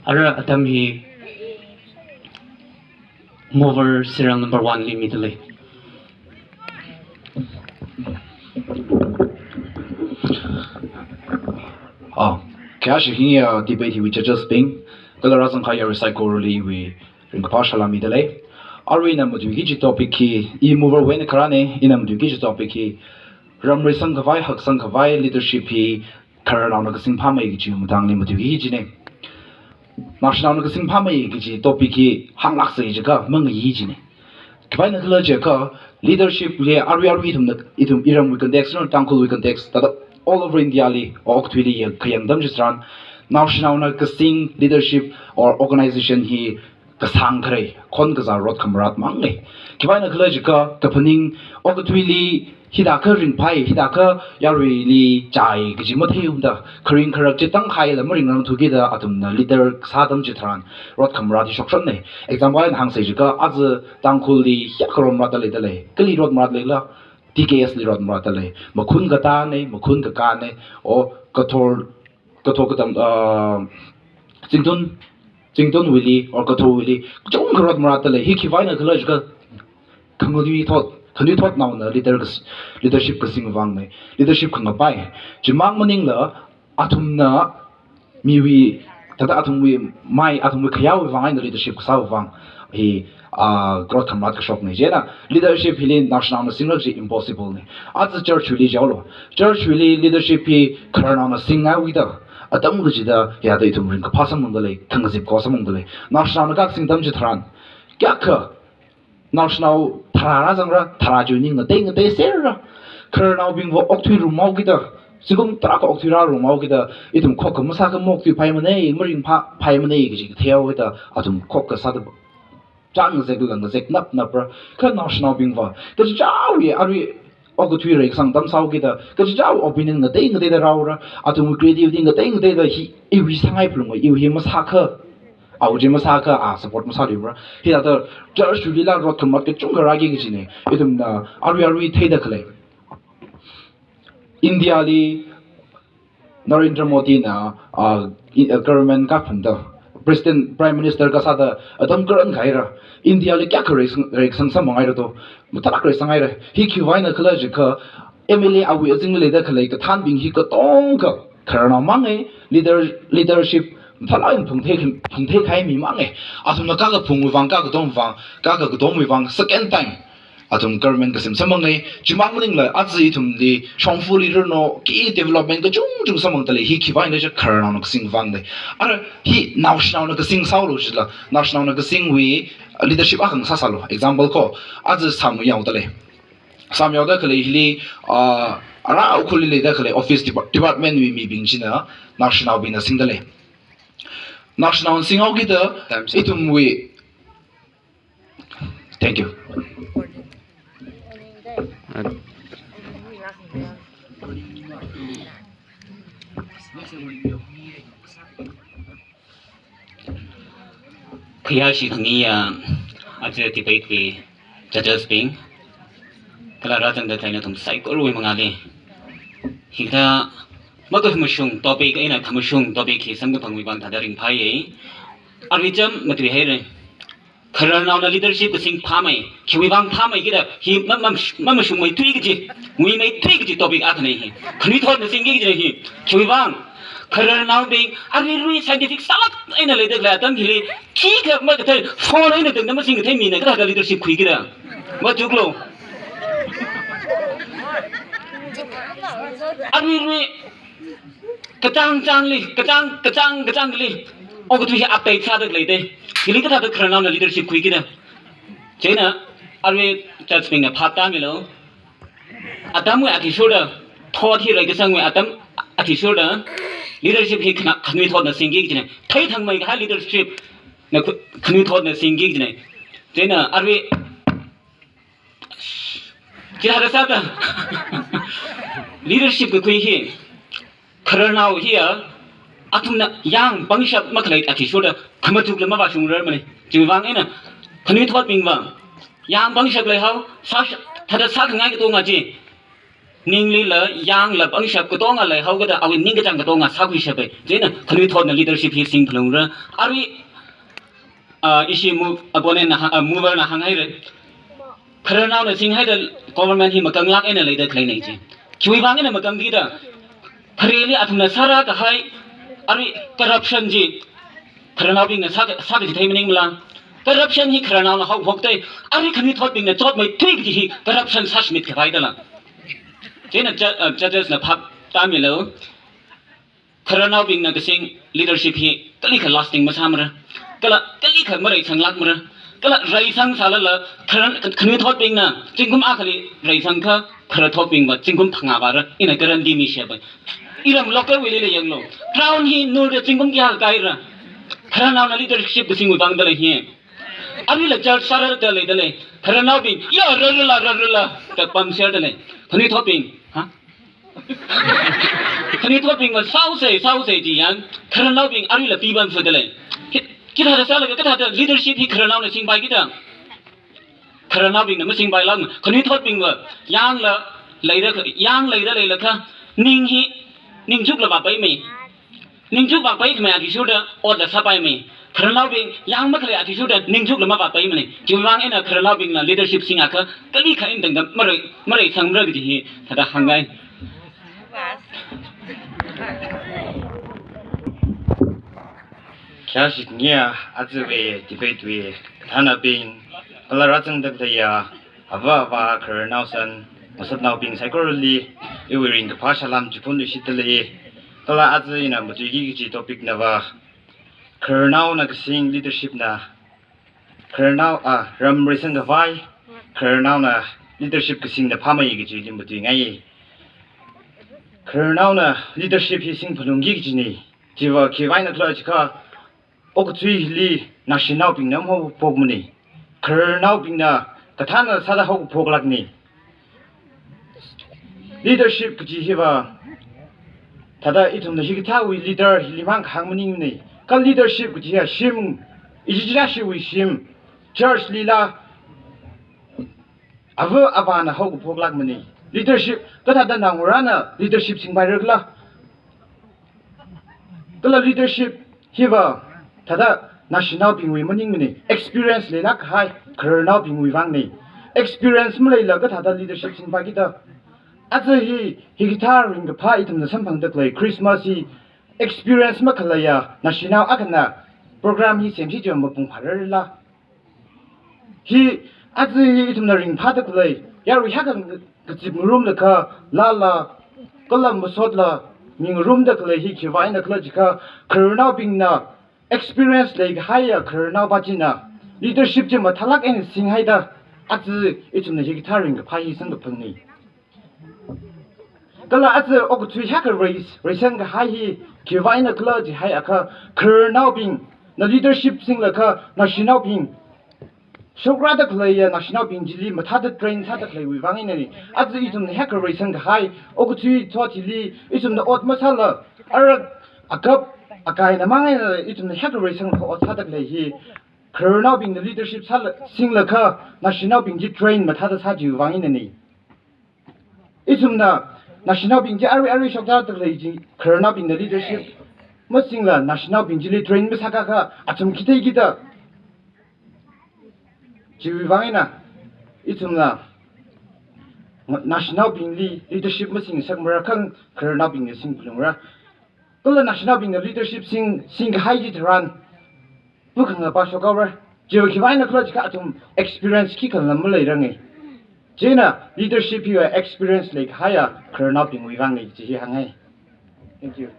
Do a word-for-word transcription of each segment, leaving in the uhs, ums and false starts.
Ara atam hi mover serial number one li midalei. Ah, khayāshi hi, ah, debate hiwui judges bing, kala rāzangkahai yarui saikorali iwui ringkaphā salām midalei. Arui ina matuiki kaji topic hi, i mover wui eina kharāne, ina matuiki kaji topic hi, ramrei sangkhavai, haksangkhavai leadership hi khararnaona kasing phāmei kaji matangli matuiki kajine. Naoshinaona kasing phāmei kaji topic hi hānglāksei jiakha mangayi jine. Khiwuivang khala jiakha leadership hi arui arui ithumna, ithum iramwui context, no, Tangkhulwui context, thāda all over India li, okathuili ya khayang atam chitharan, naoshinaona kasing leadership or organization hi kasāng kharei, khon kazā rot khamarat mangne. Khiwuivang khala jiakha kaphaning okathuili hithākha ringphai, hithākha yaruili chai kaji matheiungda, kharing kharak chi tangkhaila maringrangthu kida athumna leader kasā atam chitharan rot khamarat hi shokshonne. Example eina hāngsei jiakha, aja Tangkhulli hiyākha rot marat leidalei. Kali rot marat leila? T K S li rot marat lei. Makhun katāne, makhun kakāne, o Kathor, Kathor katam, ah, Zingtun, Zingtunwuili, or Kathorwuili, kachungkha rot marat lei. Hi khiwuivang khala jiakha, khanuithot, khanuithotnaona leader kas-, leadership kasing vāngne, leadership khangapai. Chimang maningla, athumna miwui, thāda athumwui mai, athumwui khayāwui vāng eina leadership kasāwui vāng hi, ah, rot khamarat kashokne. Chieina leadership hili naoshinaona singra kaji impossible ne. Aja church wuili jihaolu. Church wuili leadership hi khararnaona singhaokida, atam kachida, ya da ithum ringkaphā samphangdalei, khangazip ko samphangdalei. Naoshinaona kasing atam chitharan, kayākha naoshinao tharā rāzangra, tharā chi ning ngatei ngateiserra. Khararnaobingva okthui rumhaokida, zingkum tarākha okthui rārumhaokida, ithum khokkha masākha maokthuiphaimane, maringphāphaimane kaji katheihaokida, athum khokkha sāda chāng ngazekla ngazek napnapra. Kha naoshinaobingva kachichāwui arui okathui reikasang atam sāhaokida, kachichāwui opinion ngatei ngateida rāhaora, athumwui creativity ngatei ngateida hi, iwui sāngai phalunga, iwui hi masākha, awui chi masākha, a support masāluimara. Hithāda church wuilila rot khamarat kachungkha rāki kajine. Ithumna arui arui theida khalei, India li Narendra Modi na, ah, i-, ah, government kaphungda, President, Prime Minister kasāda atam karan khaira. India li kayākha reisang, reisang samphanghaira to, mathālāk reisanghaira. Hi khiwuivang khala jiakha, M L A awui azingli leida khalei kathānbing hi katonga khararnao mangne, leader, leadership mathālāk eina phungthei, phungthei kahai mi mangne. Athumna kakaphungwui vāng, kakatomwui vāng, kakatomwui vāng, second time athum government kasem samphangne. Chimang maningla aja ithumli shongfali rāno, khi development kachungchung samphangdalei, hi khiwuivang jiakha khararnaona kasing vāngne. Ara hi naoshinaona kasing sāhaolu jila, naoshinaona kasingwui leadership akha ngasāsālu. Example ko, aja sāmi yaodalei. Sāmi yaoda khalei hili, ah, ara Ukhrulli leida khalei office depart-, department wui mibing china naoshinaobingna singdalei. Naoshinaona singhaokida, ithumwui. Thank you. Khayāshi khangaiya, aja debate wui judges bing, kala rāzangda khalei nathum saikorawui mangāli. Hithāda makhamashung topic eina khamashung topic hi samkaphangwui vāng thāda ringphāye. Arui chām matuihaire. Khararnaona leadership kasing phāmei, khiwuivang phāmei kida, hi ma-, ma-, mamashungmeithui kaji, nguimeithui kaji topic akhane hi. Khanuithotna singki kaji hi, khiwuivang. Khararnaobing, aruirui scientific sālāk eina leida khalei atam hili, khikha makathei, phone eina tangda masingkathei mina kathāda leadership khuiki da. Matuklo. Aruirui, kachāng chāngli, kachāng, kachāng, kachāngli, okathui hi update sāda leida. Hili kathāda khararnaona leadership khuiki da. Chieina, arui judge bingna phap tāmilu. Atamwui athishurda, thot hi reikasangwui atam athishurda, leadership hi khana-, khanuithotna singki kajine. Theithangmeikahai leadership na khu-, khanuithotna singki kajine. Chieina, arui, chithāda sāda. Leadership kakhui hi, khararnao hiya, athumna yāng pangshap makhalei athishurda, khamatukla mavāshungrarmane. Chiwuivang eina, khanuithotbingva, yāng pangshap leihao, sā sh-, thāda sākhangai katonga chi. Ninglila yangla pangshap katonga leihaokada awui ningkachāng katonga sākhuishapai. Chieina khanuithotna leadership hi singphalungra. Arui, ah, ishi move, opponent na ha-, ah, mover na hānghaira. Khararnaona singhaida government hi makanglāk eina leida khaleina chi. Khiwuivang eina makangkida. Phareli athumna sāra kahai, arui corruption chi khararnaobingna sā, sākaji thei maningmala. Corruption hi khararnaona haophokdalei, arui khanuithotbingna chotmeithui kaji hi corruption sāshimit khavai dala. Chieina ju-, uh, judges na phap tāmilu. Khararnaobingna kasing leadership hi kalikha lasting masāmara. Kala kalikha mareisanglākmara. Kala reisangsālala kharar-, khanuithotbingna zingkum akhali reisangkha khararthotbingva zingkum phangā vāra, ina guarantee mishapai. Iram local wuilila yanglu. Ground hi nurda zingkum kayākha kaira. Khararnaona leadership kasingwui vang dala hi. Aruila church sārada leidalei. Khararnaobing, ya, rarala, rarala, da pamserdalei. Khanuithotbing, ha? Khanuithotbingva sāusei, sāusei jiyan, khararnaobing aruila pipamserdalei. Hi, chithāda sālaga, kathāda leadership hi khararnaona singpai kida. Khararnaobingna masingpailākmana, khanuithotbingva yangla leida, yang leida leilakha, ning hi, ningchukla vāpaimei. Ningchuk vāpai khamei athishurda otla sāpaimei. Khararnaobing yang makhalei athishurda ningchukla mavāpaimanei. Chiwuivang eina khararnaobingna leadership singakha kalikha eina tangda marei, mareisangmara kaji hi thāda hāngngai. Khayāshik ngiya ajawui debate wui kathānabing, kala rāzangda khaleiya ava avā khararnaosan, masotnaobing saikorali iwui ringkaphā salām chiphun luishitalei. Kala aja ina matuiki kaji topic nava, khararnaona kasing leadership na, khararnao, ah, ram reisang khavai, khararnaona leadership kasingna phāmei kajili matuingai. Khararnaona leadership hi singphalungki kajinei. Chiva khiwuivang eina khala jiakha, okathuili naoshinaobingna mahaophokmanei. Khararnaobingna kathāna sāda haophoklāknei. Leadership kaji hiva, thāda ithumna hikathāwui leader hili mang kahāng maningmanei. Kha leadership kaji hiya shim, ichichāshiwui shim, church lila, ava avāna haophoklākmanei. Leadership, kathāda naongarāna leadership singpaira khala. Kala leadership hiva thāda naoshinaobingwui maningmanei, experience leilāk kahai khararnaobingwui vangnei. Experience maleila kathāda leadership singpai kida. Aja hi, hikathā ringkaphā ithumna samphangda khalei Christmas hi experience makhaleiya naoshinao akhana program hi semshi chiva mapung phārarala. Hi, aja hi ithumna ringphāda khalei, yarui hiyākha kazip ngarumlakha, lala, kala masotla, mi ngarumda khalei hi khiwuivang eina khala jiakha, khararnaobingna experience leikahaiya khararnaova china leadership chi mathālāk eina singhaida, aja ithumna hikathā ringkaphā hi samkaphannei. Kala aja okathui hiyākha reis-, reisang kahai hi khiwuivang eina khala jihaiakha, khararnaobingna leadership singlakha naoshinaobing, shokrāda khaleiya naoshinaobing chili mathāda train sāda khaleiwui vang einanei. Aja ithumna hiyākha reisang kahai, okathui thot hili ithumna ot masāla, arak akap akaina mang eina ithumna hiyākha reisanglaga ot sāda khalei hi, khararnaobingna leadership sāla, singlakha naoshinaobing chi train mathāda sā chiwui vang einanei. Ithumna naoshinaobing chi arui arui shokta tak lei chi, khararnaobingna leadership masingla naoshinaobing chili train masākakha athum khi theikida. Chiwui vang eina ithumna naoshinaobingli leadership masingngasakmara, kha khararnaobingna singphalungra. Kala naoshinaobingna leadership sing, singkahai chitharan, pukhangapa shokhaora. Chiva khiwui vang eina khala jiakha athum experience khikhala maleiranga. Chieina leadership hiva experience leikahaiya khararnaobingwui vangnei chi hi hāngngai. Thank you.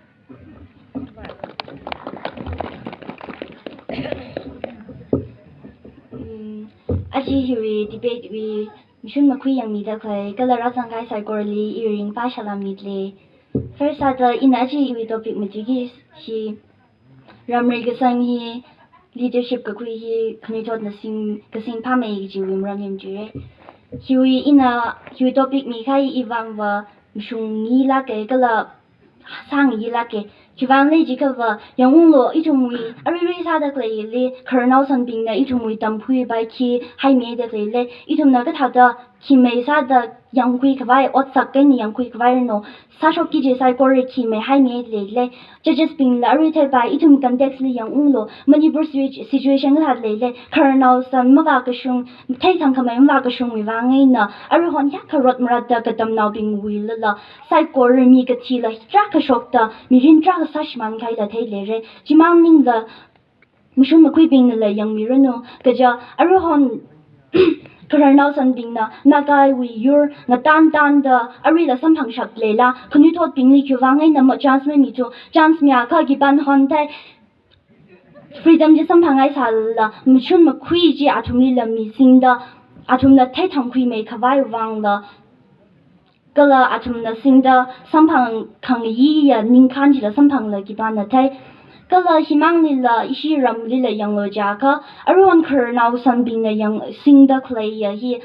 Hmm, aja hiwui debate wui mashun makhui yangmida khalei, kala rāzangkahai saikorali iwui ringphā salam mida lei. First sāda ina aja iwui topic matuiki kaji, ramrei kasang hi, leadership kakhui hi, khanuithotna sing, kasing phāmei kajiwui maram hi matuira. Hiwui ina, hiwui topic mikahai ivangva, mashungngilāka kala sāngilāka. Khiwuivang lei jiakhava, yangunglu ithumwui, aruirui sāda khaleili, khararnao sangbingna ithumwui tamkhuipai khi haimeida khaleili, ithumna kathāda khimei sāda yangkhui khavai, otsak eina yangkhui khavai ranu, sāshokki kaji saikora khimei haimi leilei. Judges bingla arui theipai, ithum context li yangunglu, Manipur situa-, situation la leilei, khararnao san mavākashung, theithangkhamei mavākashungwui vang eina, aruihon hiyākha rot marāda katamnaobingwuilala, saikora mi kathila tarākha shokta, mirin tarākha sāshimān kahaila theileira. Chimang maningla, mashun makhuibingnala yangmiranu, kaja aruihon khararnao sanbingna Nagawui yur ngatantanda aruila samphangshap leila, khanuithotbingli khiwui vang eina ma chance mamitu, chance miakha khipānahon thei, freedom chi samphangngaisālala, mashun makhui chi athumlila misingda, athumna theithangkhuimei khavai vangla, kala athumna singda samphang khangayiya ningkhān chila samphangla khipāna thei. Kala himanglila ishi ramlila yanglu jiakha, aruihon khararnao sanbingna yang singda khaleiya hi,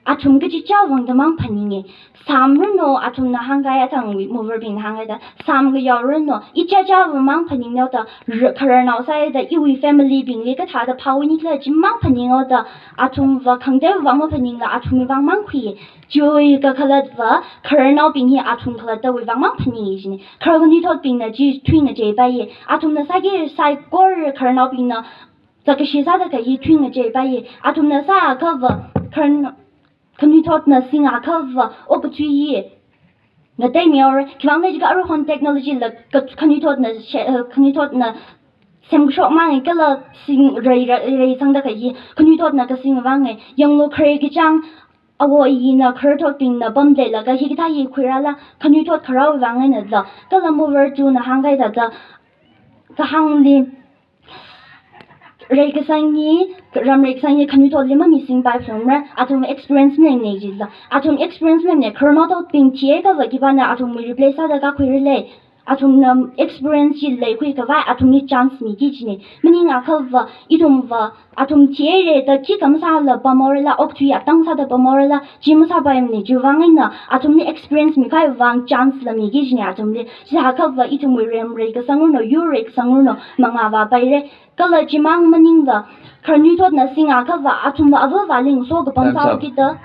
athum kachichā vangda mang phaninga. Sāmranu, athumna hāngkahai athang mover bingna hāngkahai thāda, sāmkayaoranu, ichichā vang mang phaninghaoda, r-, khararnao sāhaida, iwui family bingli kathāda phāwui nikhala chi mang phaninghaoda, athumva khangateiwui vang maphaningla, athumwui vang mang khui. Chiwui kakhalatva, khararnaobing hi athum khalattawui vang mang phaninga jina. Kharar khanuithotbingna chi thuingacheipaiya. Athumna sāki saikora khararnaobingna zakkashi sāda kha hi thuingacheipaiya. Athumna sāakhava, kharar khanuithotna singakhava, okathui hi ngateimihaora. Khiwuivang jiakha aruihon technology la kha-, khanuithotna she-, eh, khanuithotna semkashok manga kala sing rei, rei, reisangda kha hi khanuithotna kasing vanga. Yanglu khare kachāng awo ayina khararthotbingna pamdalei laga hikathā hi khuirāla, khanuithot kharāwui vang einala. Kala mover tuna hāngkahai thāda, kahāngli, reikasang hi, ram reikasang hi khanuithotli mamisingpai phalungra, athum experience maleimanei jila. Athum experience maleimana, khararnaothotbing thiakhava khipāna athumwui replace sāda kakhuiralei. Athumna experience chi leikhui khavai, athumli chance miki jina. Maningakhava, ithumva, athum thihaira da khikha masāla pamhaorala, okathui atang sāda pamhaorala, chi masāpaimana, chiwui vang eina, athumli experience mikahai vang chance la miki jina athumli. Sāakhava ithumwui ram reikasang ranu, yur reikasang ranu, mangā vāpaira. Kala chimang maningla, khanuithotna singakhava, athumva avāvali ngaso kapam sāki da.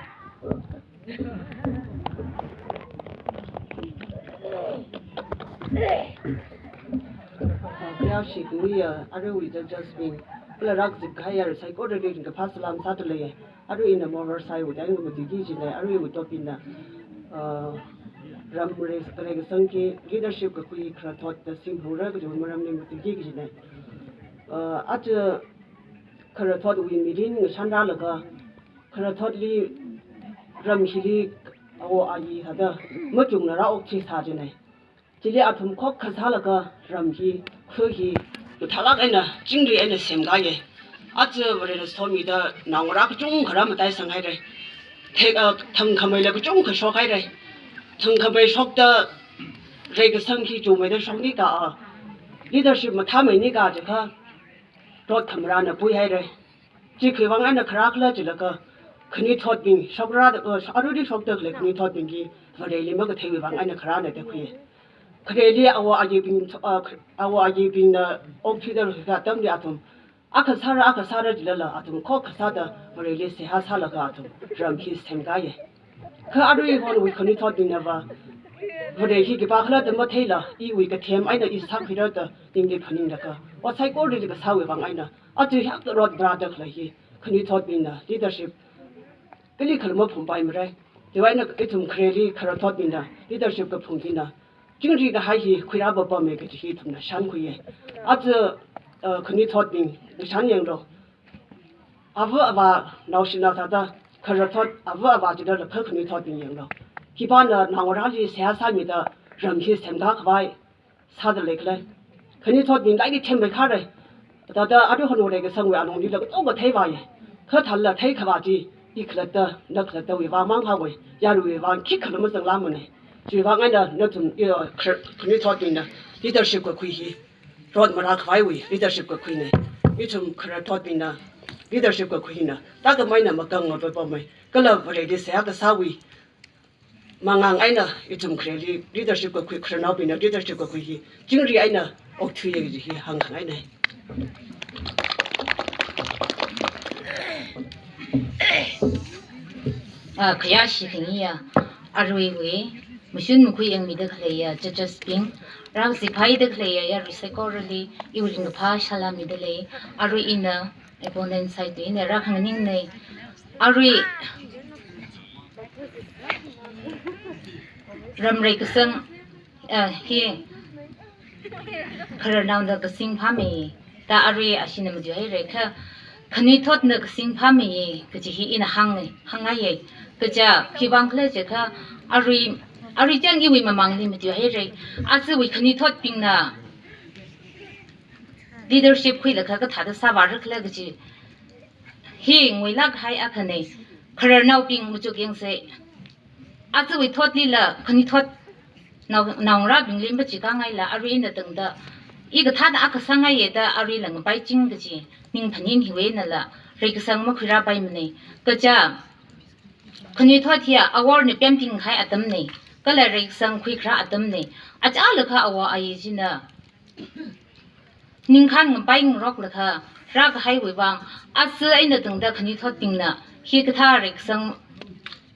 Kayāshi khuiya, aruiwui judges bing, kala rākazip kahaiya saikora ringkaphā salam sādalei. Arui ina mover saiwui dang matuiki jina, aruiwui topic na, uh, ram rei, reikasang hi leadership kakhui khararthot da singphungra kajiwui maramli matuiki jina. Uh, aja khararthotwui mirin ngashan rālaga, khararthotli ram hili awo ayi thāda machungna rāokthui sā jina. Chili athum khokkha sālaga ram hi, khu hi, mathālāk eina, chingri eina semkaya. Aja Varena sāmida naongarā kachungkha rāmataisanghaira. Thei, ah, thangkhameila kachungkha shokhaira. Thangkhamei shokda reikasang hi chungmeida shoknika, ah, leadership mathāmeinika jiakha, rot khamarāna puihaira. Chi khiwuivang eina kharā khala jilaga, khanuithotbing, shokra da, uh, aruili shokda khalei khanuithotbing hi, Vareli makatheiwui vang eina kharāna da khui. Khareli awo ayibing, uh, awo ayibingna okthuida khalei atamli athum, akha sāra, akha sāra jilala athum khokkha sāda Vareli seihā sālaga athum ram hi semkaya. Kha aruihonwui khanuithotbingnava, Vare hi khipākhala da matheila, iwui kathem eina i sākhuira da ningli phaninglaga, ot saikorali kasāwui vang eina, aja hiyākha rot marāda khalei hi, khanuithotbingna leadership kalikhala maphumpaimarai. Chiwui eina ithum khareli khararthotbingna leadership kaphung hina, chingri kahai hi khuirāpapamma kaji hi ithumna shānkhuiya. Aja, uh, khanuithotbing ngashan yanglu. Ava avā naoshinao thāda, khararthot ava avā jida lakha khanuithotbing yanglu. Khipāna naongarāli seihā sāmida ram hi semkakhavai sādalei khala. Khanuithotbing laili thempai kharei. Thāda aruihon Vare kasangwui alunglila katonga theivāya. Kha thālala theikhavā chi, i khalatta, na khalattawui vang mang haowa, yaruiwui vang khikhala mazanglāmana. Chiwui vang eina nathum, i, uh, khar-, khanuithotbingna leadership kakhui hi rot marākhavaiwui leadership kakhuina. Ithum khararthotbingna leadership kakhui hina, tākam eina makang ngapapamma. Kala Vareli seihā kasāwui mangang eina ithum khareli leadership kakhui, khararnaobingna leadership kakhui hi chingri eina okthuiya kaji hi hāngkhangaina. ah, khayāshi khaniya, aruiwui mashun makhui yangmida khaleiya judges bing, rāziphaida khaleiya yarui saikorali iwui ringkaphā salām mida lei. Arui ina opponent side wui ina rākhanganingnei. Arui ram reikasang, ah, hi khararnaona kasing phāmei da arui ashina matuihairei kha, khanuithotna kasing phāmei kaji hi ina hāngnei, hāngngaiye. Kaja khiwuivang khala jiakha, arui, arui chang iwui mamangli matuihairei. Ajawui khanuithotbingna leadership khuilaga kathāda sāvāra khala kaji hi nguilāk kahai akhanei. Khararnaobing machuk yangsei. Ajawui thotlila khanuithot nao, naongarābingli machikangaila arui ina tangda, i kathāda akha sāngaiye da aruila ngapaiching kaji ningphaning hiwui einala reikasang makhuirāpaimanei. Kaja khanuithot hiya aworna pemting kahai atamnei, kala reikasang khuikharā atamnei. Achālakha awo ayi china ningkhān ngapai ngaroklaga rākahaiwui vang, aja eina tangda khanuithotbingna hikathā reikasang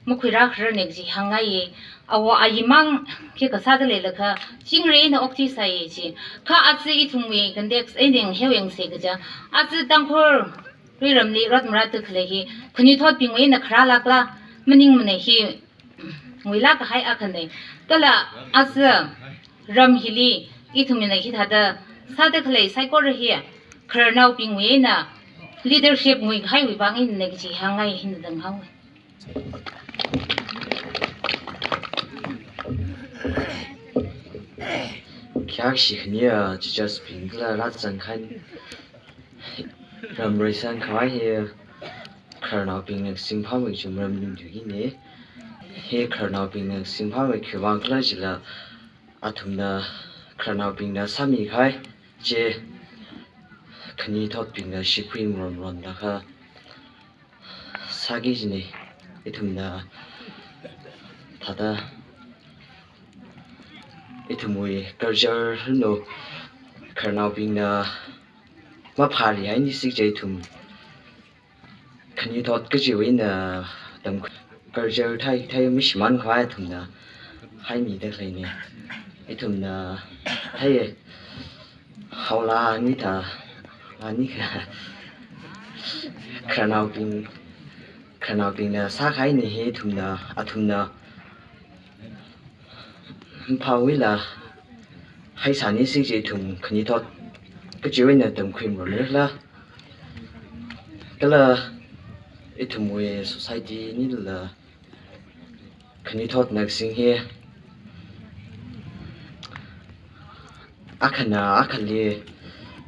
makhuirākharanei kaji hāngngaiye. Awo ayimang khikha sāda leilakha chingri eina okthuisāye ji. Kha aja ithumwui context eina ngaheo yangsei kaja, aja Tangkhul riramli rot marāda khalei hi khanuithotbingwui eina kharālākla, maningmanei, hi nguilāk kahai akhanei. Kala aja ram hili ithumna hithāda sāda khalei saikora hi khararnaobingwui eina leadership nguikahaiwui vang einanei kaji hāngngai, hina dang hāngngai. Khayāshi khaniya judges bing kala rāzangkhan, ram reisang khavai hi khararnaobingna kasing phāmei kaji maram ningtui kine. Hi khararnaobingna kasing phāmei khiwuivang khala jila, athumna, khararnaobingna sāmikahai chi khanuithotbingna shikhui maronronlaga sāki kajinei. Ithumna thāda ithumwui culture hino, khararnaobingna maphārihaini sik je ithum khanuithot kajiwui eina tam culture thai thai mishimān khavai athumna haimida khaleinei. Ithumna thai haola ni ta, ani kha, khararnaobing, khararnaobingna sākahainei hi ithumna, athumna maphāwuila haisāni sik je ithum khanuithot kajiwui eina tamkhui maronrala. Kala ithumwui society nilala khanuithotna kasing hi akhana akhali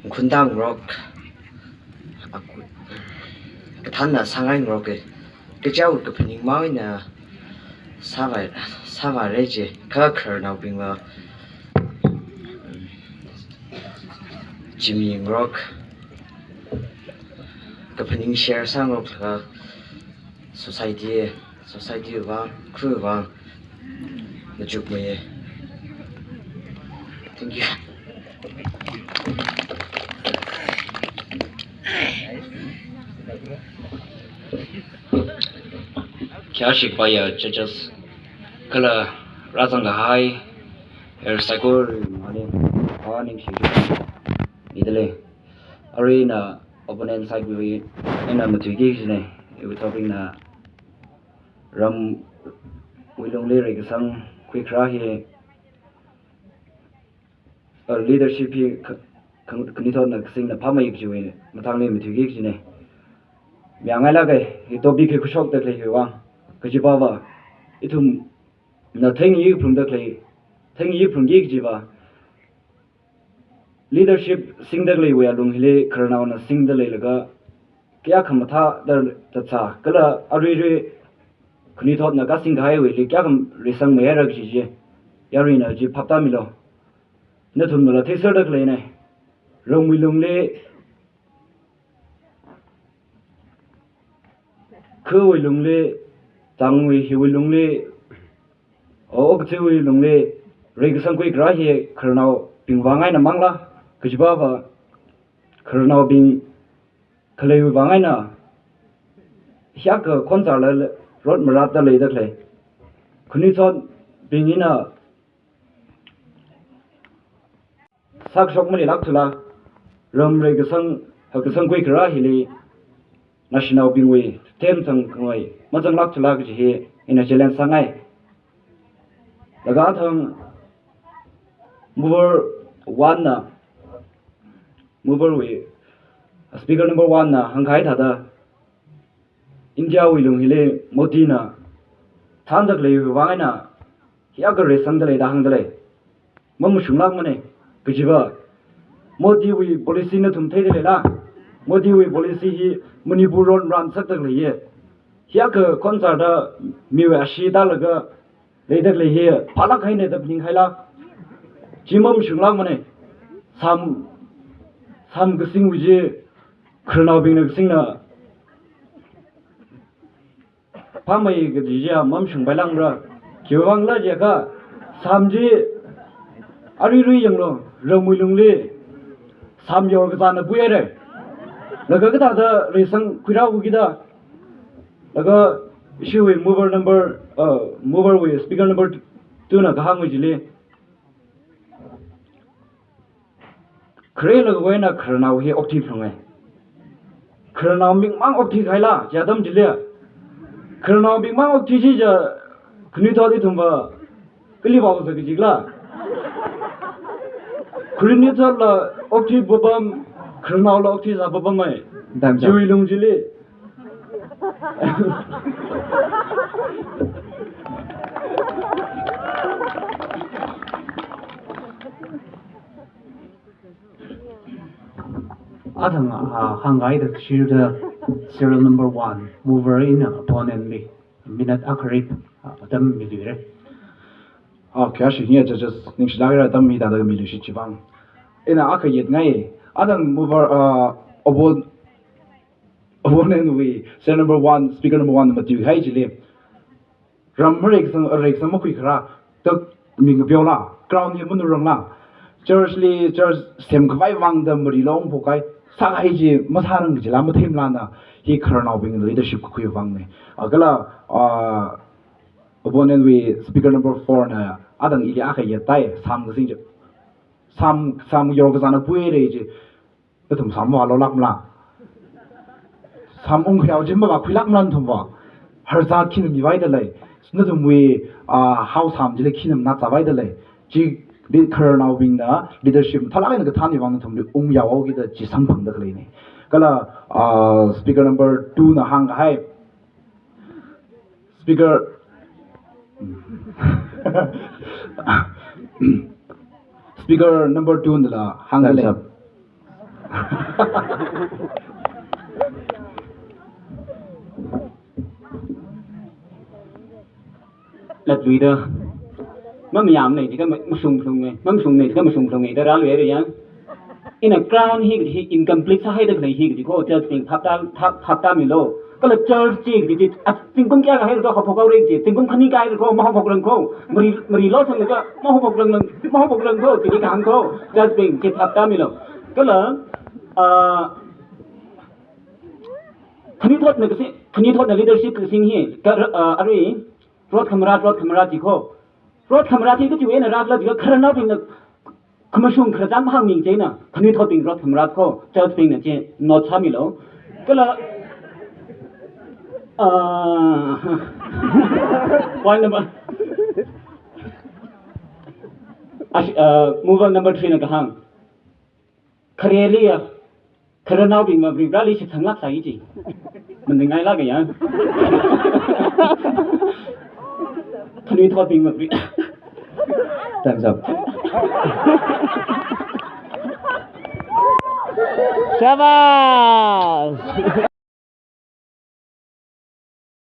ngakhun tāngarok, aku-, kathānna sāngai ngaroke. Kaja kaphaning mawui eina sāvā, sāvāra je, kha khararnaobingva chimi ngarok, kaphaning share sāngarok laga society, society vang, khui vang, machukmeiye. Thank you. Khayāshi khavaiya judges kala rāzangkahai, er, saikora mane, aning shi idale. Arui ina opponent side wui eina matuiki kajinei, iwui topic na ramwui lungli reikasang khuikharā hi, uh, leadership hi kha-, kha-, khanuithotna kasingna phāmei kajiwui mathangli matuiki kajinei. Miyangailāke, hi topic hi khuishokda khalei hiwui vang. Kajiva va, ithumna theingayi phalungda khalei, theingayi phalungki kajiva, leadership singda khaleiwui alung hili khararnaona singda leilaga kayākha mathāda tatsā, kala aruirui khanuithotna kasingkahaiwuili kayākha reisangmeihaira kaji chi, yaruina chi phaptāmilu. Nathumnala theiserda khaleinei. Ramwui lungli, khawui lungli, tangwui hiwui lungli, o, okathuiwui lungli, reikasang khuikharā hi khararnaobing vang eina mangla, kajiva va, khararnaobing khaleiwui vang eina, hiyākha khon zārla, rot marātta leida khalei. Khanuithotbing hina sākashok maleilākthuakla, ram reikasang, hakkasang khuikharā hili, naoshinaobingwui themthang khavai mazanglākthuakla kaji hi ina challenge sāngai. Laga athang mover one na, mover wui, speaker number one na hāngkahai thāda, India wui lung hili Modi na thānda khaleiwui vang eina hiyākha reisangda lei da hāngda lei. Mamashunglākmana, kajiva Modi wui policy nathum theida leila? Modi wui policy hi Manipur ron ran sakda khalei hi. Hiyākha khonsarda miwui ashee tālaga leida khalei hi phālāk haina da phaninghaila. Chi mamashunglākmana. Sam, sam kasingwui chi khararnaobingna kasingna phāmei kaji chiya mamashungpailākmara. Khiwuivangla jiakha, sam chi aruirui yanglu, ramwui lungli sam yorkazāna puihaira. Laga kathāda reisang khuirākhuiki da. Laga ishiwui mover number, uh, mover wui speaker number two na kahāngwui chili, kharelaga wui eina khararnao hi okthuiphalunga. Khararnaobing mang okthuikahaila, chi atam chili. Khararnaobing mang okthui chi chiya, khanuithot ithumva kali vāosa kajila. Khanuithotla okthui papam, khararnaola okthuisā papam mai. Time, sir. Chiwui lung chili. Athang, ah, hāngkahai thāda, serial number one, mover eina opponent li minute akha rip, ah, atam miluira. Okay, ashi hi judges ningshilāk haira, atam hithāda miluishit chiwui vang. Ina akha yetngai, athang mover, ah, oppo-, opponent wui, serial number one, speaker number one na matuikahai chili, ram mareikasang, reikasang makhuikharā, tak mi ngapeola, crown hi manurangla, church li, church semkhavai vang da mari long phokhai, sākahai chi masārang kajila matheimala na, hi khararnaobing leadership kakhui vangna. Ah, kala, ah, opponent wui speaker number four na, athang ili akha yettai, sam kasing chi. Sam, sam yorkazāna puihaira chi. Nathum sam mavālolākmala? Sam ungkhayao chi mavākhuilākmala nathumva? Harzā khina mivaida lei. Nathumwui, ah, hao sam chili khina manat sāvaida lei. Chi li khararnaobingna leadership mathālāk eina kathānwui vang nathumli ungyaohaokida chi samphangda khaleina. Kala, ah, speaker number two na hāngkahai. Speaker, speaker number two nala hāngda lei. Time's up. Latluida. Mamayāmana jiakha ma-, mashungphalunga, mamashungmana jiakha mashungphalunga da rāluira ya. Ina crown hi, hi incomplete sāhaida khalei hi kaji kho, church bing phaptā, phap, phaptāmilu. Kala church chi kaji chi, a, zingkum kayākha haira kho haophok haora chi, zingkum khani kha haira kho, mahaophokrang kho, mari, mari losanglaga mahaophokrang, mahaophokrang kho, chili kahāng kho, church bing chi phaptāmilu. Kala, ah, khanuithotna kasing, khanuithotna leadership kasing hi, ka, ah, arui, rot khamarat, rot khamarat ji kho. Rot khamarat hi kachiwui eina rākhala jiakha khararnaobingna khamashung khararchān mahāngmi chieina, khanuithotbing rot khamarat kho, church bingna chi note sāmilu. Kala, ah, point number, ash-, ah, mover number three na kahāng. Khareli ya, khararnaobing mavri rali shitsanglāk sai ji. Maningngailāka ya. Khanuithotbing mavri. Time's up. Shabash!